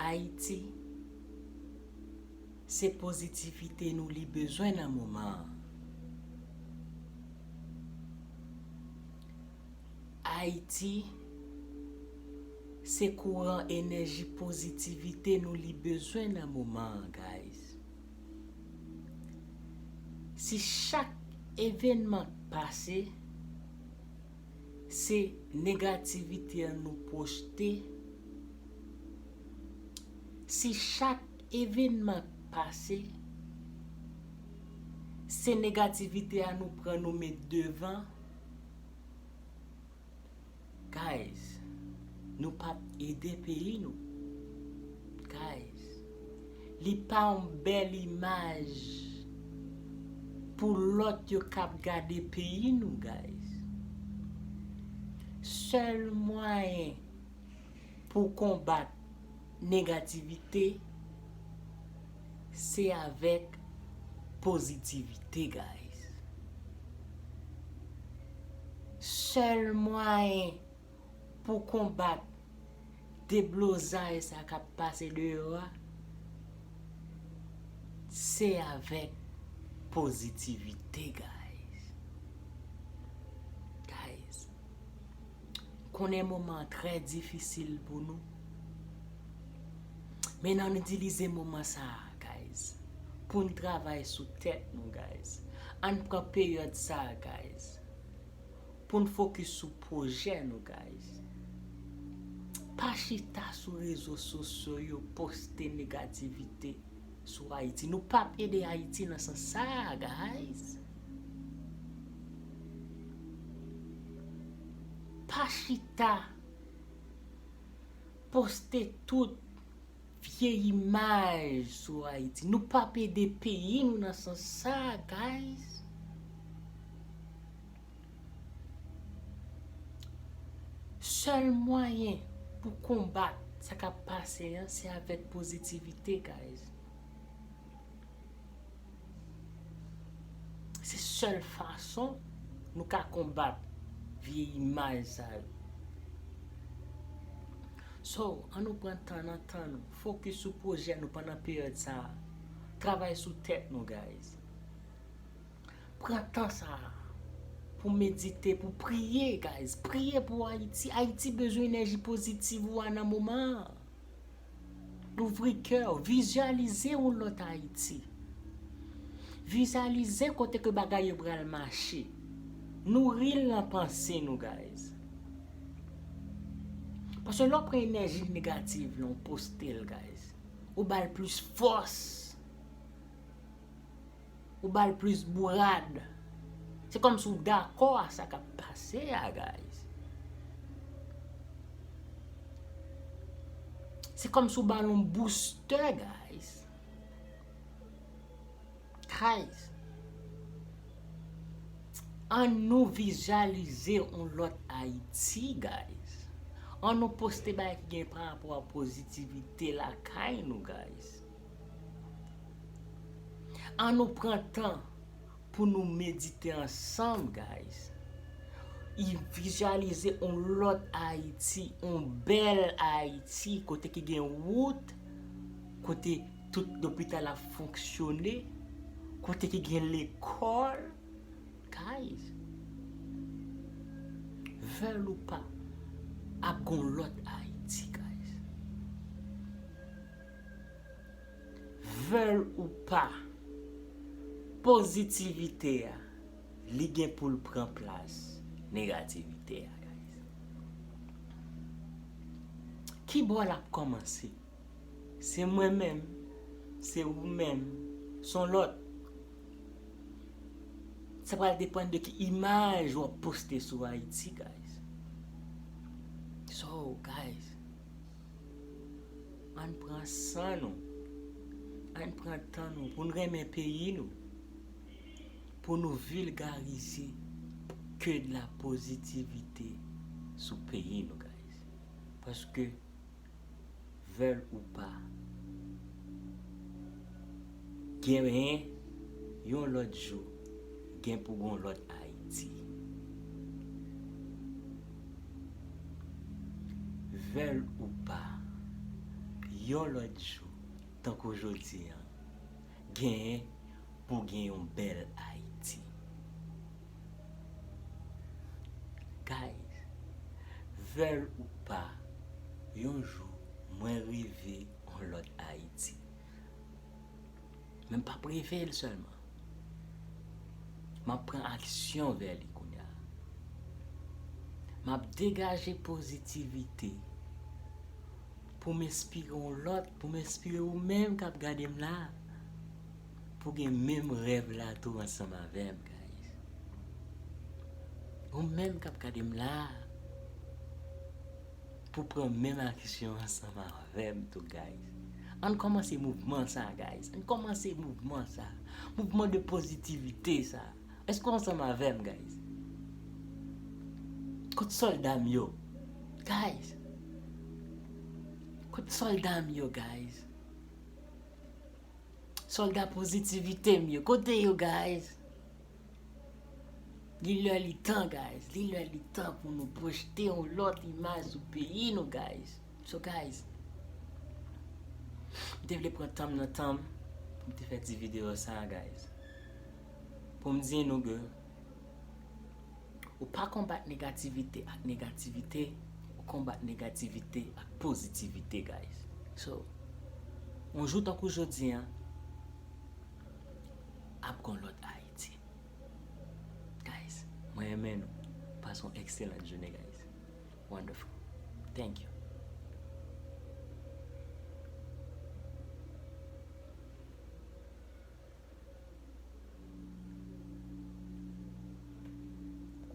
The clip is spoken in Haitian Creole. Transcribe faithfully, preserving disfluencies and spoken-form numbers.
Ayiti, se pozitivite nou li bezwen nan moman an. Ayiti, se kouran enèji pozitivite nou li bezwen nan moman an, guys. Si chak evènman k pase, se negativite an nou pwojte, si chak evènman k pase, se negativite a nou pran nou met devan, guys, nou p ap ede peyi nou. Guys, li pa yon bèl imaj pou lòt yo k ap gade peyi nou, guys. Sèl mwayen pou konbat negativite, se avèk pozitivite, guys. Sèl mwayen pou konbat deblozay sa k ap pase deyò a, se avèk pozitivite, guys. Guys, konnen moman an trè difisil pou nou. Men ann itilize moman sa a, guys, pou n travay sou tèt nou, guys. Ann pran peryòd sa a, guys, pou n fokis sou pwojè nou, guys. Pa chita sou rezo sosyo yo poste negativite sou Ayiti. Nou p ap ede Ayiti nan sans sa a, guys. Pa chita poste tout vye imaj sou Ayiti. Nou p ap ede peyi nou nan sans sa a, guys. Sèl mwayen pou konbat sa k ap pase an, se avèk pozitivite, guys. Se sèl fason nou ka konbat vye imaj sa yo. So, ann nou pran tan nan tan nou, fokis sou pwojè nou pandan peryòd sa a. Travay sou tèt nou, guys. Pran tan sa a pou medite, pou priye, guys. Priye pou Ayiti. Ayiti bezwen enèji pozitiv ou a nan moman an. Louvri kè w, vizyalize yon lòt Ayiti. Vizyalize kote ke bagay yo pral mache. Nouri l nan panse nou, guys. Paske lè w pran enèji negatif lan, w poste l, guys, ou ba l plis fòs. Ou ba l plis bourad. Se kòmsi w dakò a sa k ap pase a, guys. Se kòmsi w ba l yon booster, guys. Guys, ann nou vizyalize yon lòt Ayiti, guys. Ann nou poste bagay ki gen pa rapò a pozitivite lakay nou, guys. Ann nou pran tan pou nou medite ansanm, guys. I vizyalize yon lòt Ayiti, yon bèl Ayiti, kote ki gen wout, kote tout lopital ap fonksyone, kote ki gen lekòl. Guys, vle l ou pa, ap gon lòt Ayiti, guys. Vle l ou pa, pozitivite a, li gen pou l pran plas negativite a, guys. Ki bò l ap kòmanse? Se mwen menm, se ou menm, se yon lòt. Sa pral depann de ki imaj w ap poste sou Ayiti, guys. So, guys, ann pran san nou, ann pran tan nou pou n renmen peyi nou, pou nou vilgarize que de la pozitivite sou peyi nou, guys. Paske, vle l ou pa, genyen yon lòt jou, gen pou gon lòt Ayiti. Vle l ou pa, Yon lòt jou, tankou jodi an, genyen pou gen yon bèl Ayiti. Guys, vle l ou pa, yon jou mwen reve yon lòt Ayiti. Men m p ap reve l sèlman. M ap pran aksyon vè li kounye a. M ap degaje pozitivite pou m enspire yon lòt, pou m enspire ou menm k ap gade m la, pou gen menm rèv la tou ansanm avè m, guys. Ou menm k ap gade m la, pou pran menm aksyon ansanm avè m tou, guys. Ann kòmanse mouvman sa, guys. Ann kòmanse mouvman sa. Mouvman de pozitivite sa. Èske w ansanm avè m, guys? Kot sòlda m yo? Guys, kot sòlda m yo, guys? Sòlda pozitivite m yo, kote yo, guys? Li lè li tan, guys. Li lè li tan pou nou pwojte yon lòt imaj sou peyi nou, guys. So, guys, m te vle pran tan m nan tan m pou m te fè ti videyo sa, guys. Pou m di nou ke ou pa konbat negativite ak negativite, ou konbat negativite ak pozitivite, guys. So, yon jou tankou jodi an, ap gon lòt Ayiti. Guys, mwen renmen nou. Pase yon excellent journée, guys. Wonderful. Thank you.